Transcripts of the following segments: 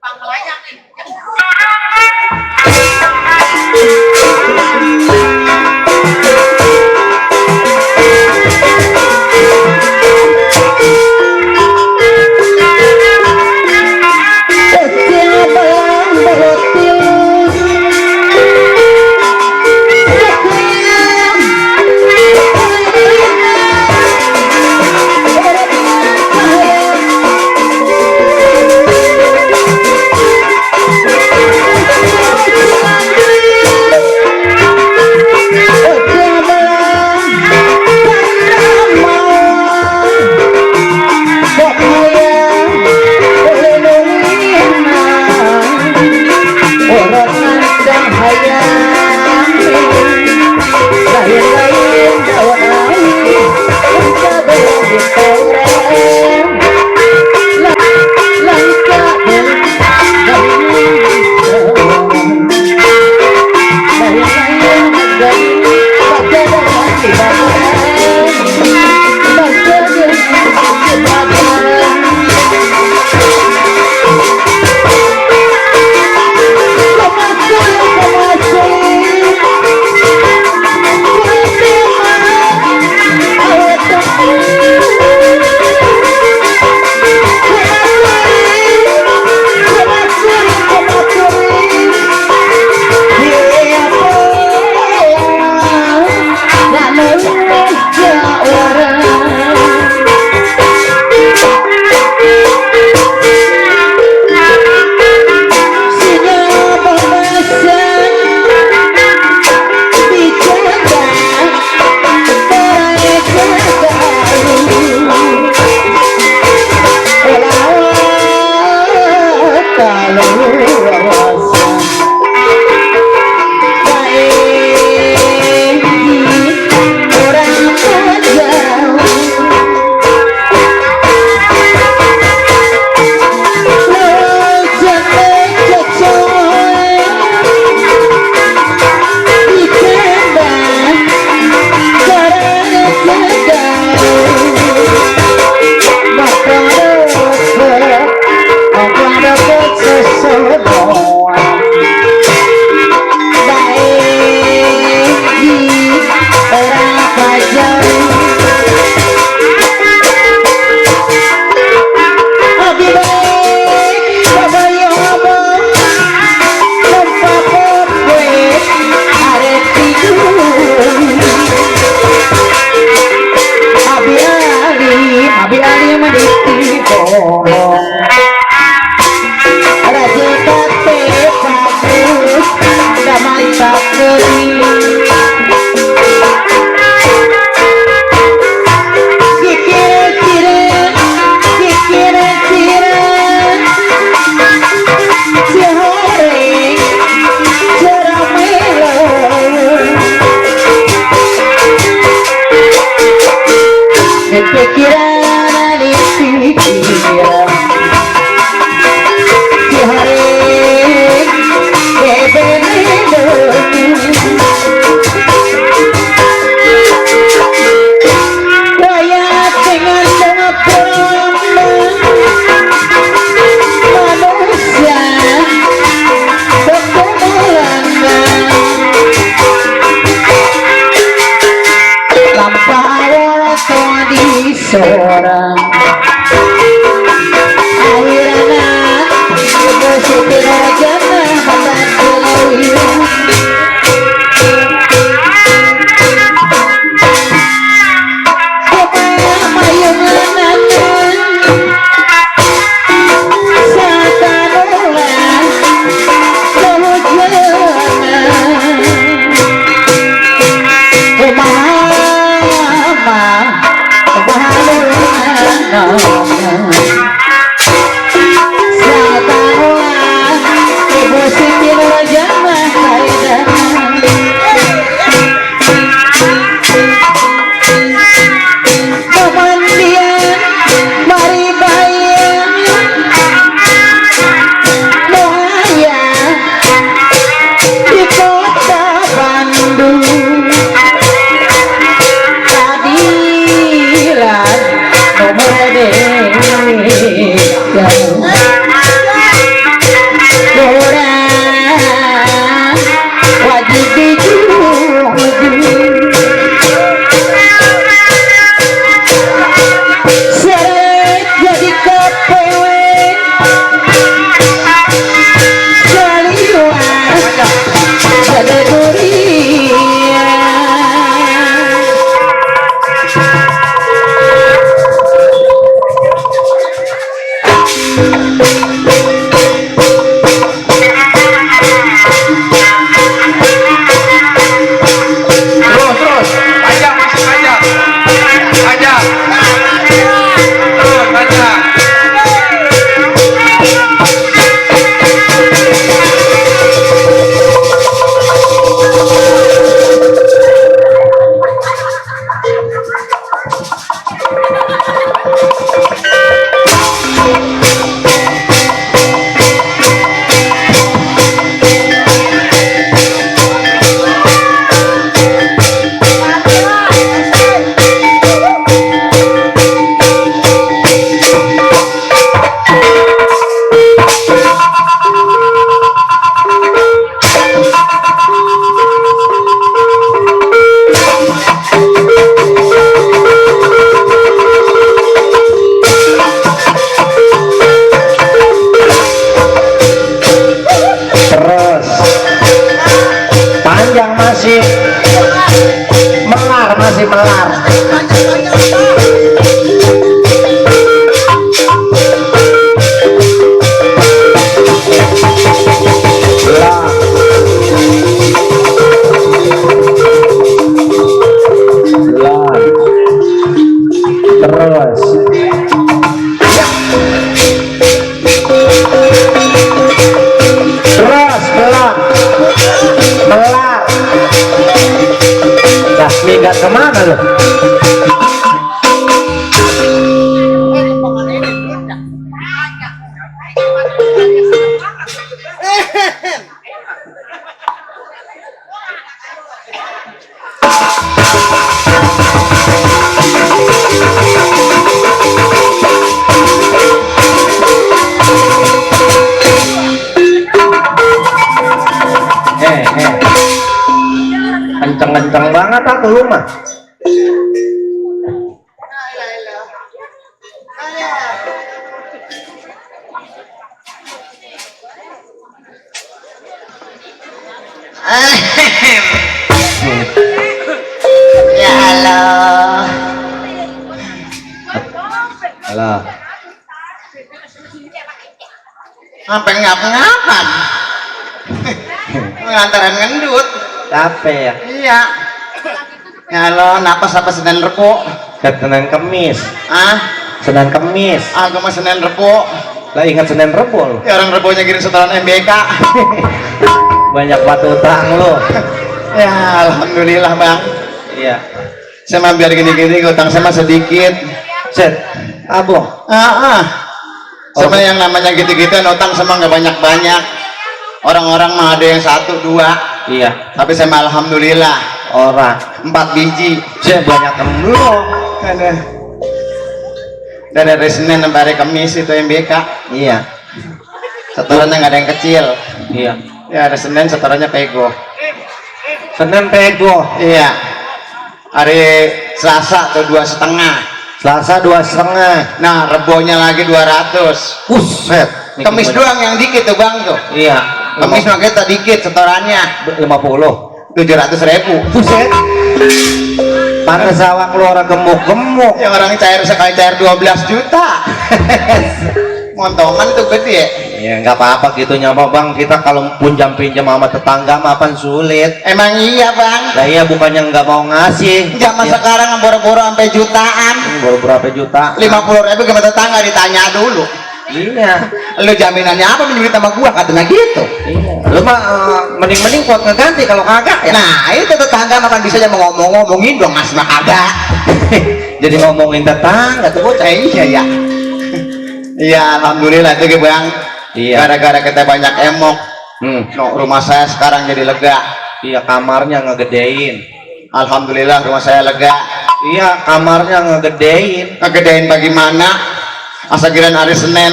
Pangkalanya nih. Halo. Kenceng-kenceng banget aku lu mah. Ya Allah. Halo. Apa ngap-ngapan? Ngantaran ngendut. Capek ya? Iya. Ya Allah, napas apa Senin Rebo? Senin Kemis. Ah, Senin Kemis. aku mah Senin Rebo. Lah ingat Senin Rebo lu. Ya orang Rebonya kirim setoran MBK. Banyak batu utang lu. Ya alhamdulillah bang. Iya. Saya mah biar gini-gini utang sama sedikit. Set. Abo. Sama yang namanya gitu-gitu utang sama nggak banyak-banyak. Orang-orang mah ada yang 1, 2. Iya. Tapi saya mah alhamdulillah Orang 4 biji. saya banyak lu. Dan dari Senin sampai hari Kamis itu MBK. Iya. Setorannya nggak ada yang kecil. Iya. Ya ada Senin setorannya pego. Senin pego. Iya. Hari Selasa tuh 2,5. Selasa 2,5. Nah Rebonya lagi 200. Buset. Kamis doang yang dikit tuh bang tuh. Iya. Kamis mah kita dikit setorannya 50. 700.000. Buset. Panas awak lu orang gemuk-gemuk. Yang orang cair sekali cair 12 juta. Montongan tuh gede. Ya nggak apa-apa gitu nyawa bang, kita kalau pinjam sama tetangga mapan sulit. Emang iya bang. Lah iya bukannya nggak mau ngasih. Zaman ya. sekarang boro-boro sampai jutaan. Baru berapa juta? 50.000 ke tetangga ditanya dulu. Iya. Lu jaminannya apa menjurit sama gua katanya gitu. Iya. Lu mah mending kuat ngeganti kalau kagak ya. Nah itu tetangga makan bisa aja ngomongin dong mas mah kagak. Jadi ngomongin tetangga tuh bocah. Iya ya. Iya alhamdulillah itu bang. Iya. Gara-gara kita banyak emok. No, rumah saya sekarang jadi lega. Iya kamarnya ngegedein. Alhamdulillah rumah saya lega. Iya kamarnya ngegedein. Ngegedein bagaimana? Asa kirain hari Senin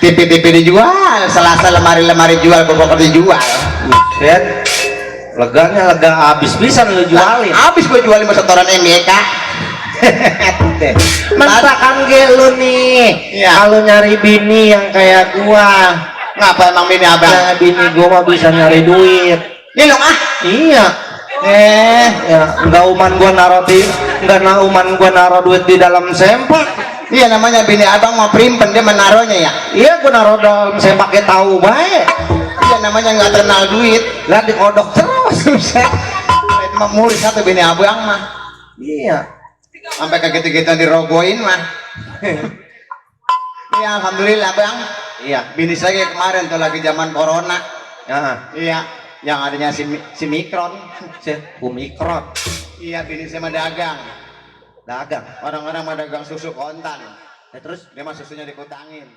TV-TV dijual, Selasa lemari-lemari jual, pokoknya dijual. Buset. Leganya lega habis pisan lu jualin. Nah, habis gua jualin setoran MBK. Masakan lu nih. Iya. Kalau nyari bini yang kayak gua, Ngapa emang bini abang? nah, bini gua mah bisa nyari duit. Ini dong ah. Iya. Ya enggak uman gua naro duit di dalam sempak. Iya namanya bini abang mau primpen dia menaruhnya ya. Iya gua naro dalam sempak pakai tahu baik. Iya namanya nggak kenal duit. Lah dikodok terus. Itu mah murid satu bini abang mah. Iya. Sampai kayak gitu-gitu dirogoin mah. Iya alhamdulillah bang. Iya. Bini saya kemarin tuh lagi zaman corona. Ya. Iya. Yang adanya si Mikron. Omikron. Iya bini saya mah dagang. Dagang. Orang-orang mah dagang susu kontan. Ya terus Dia mah susunya dikutangin.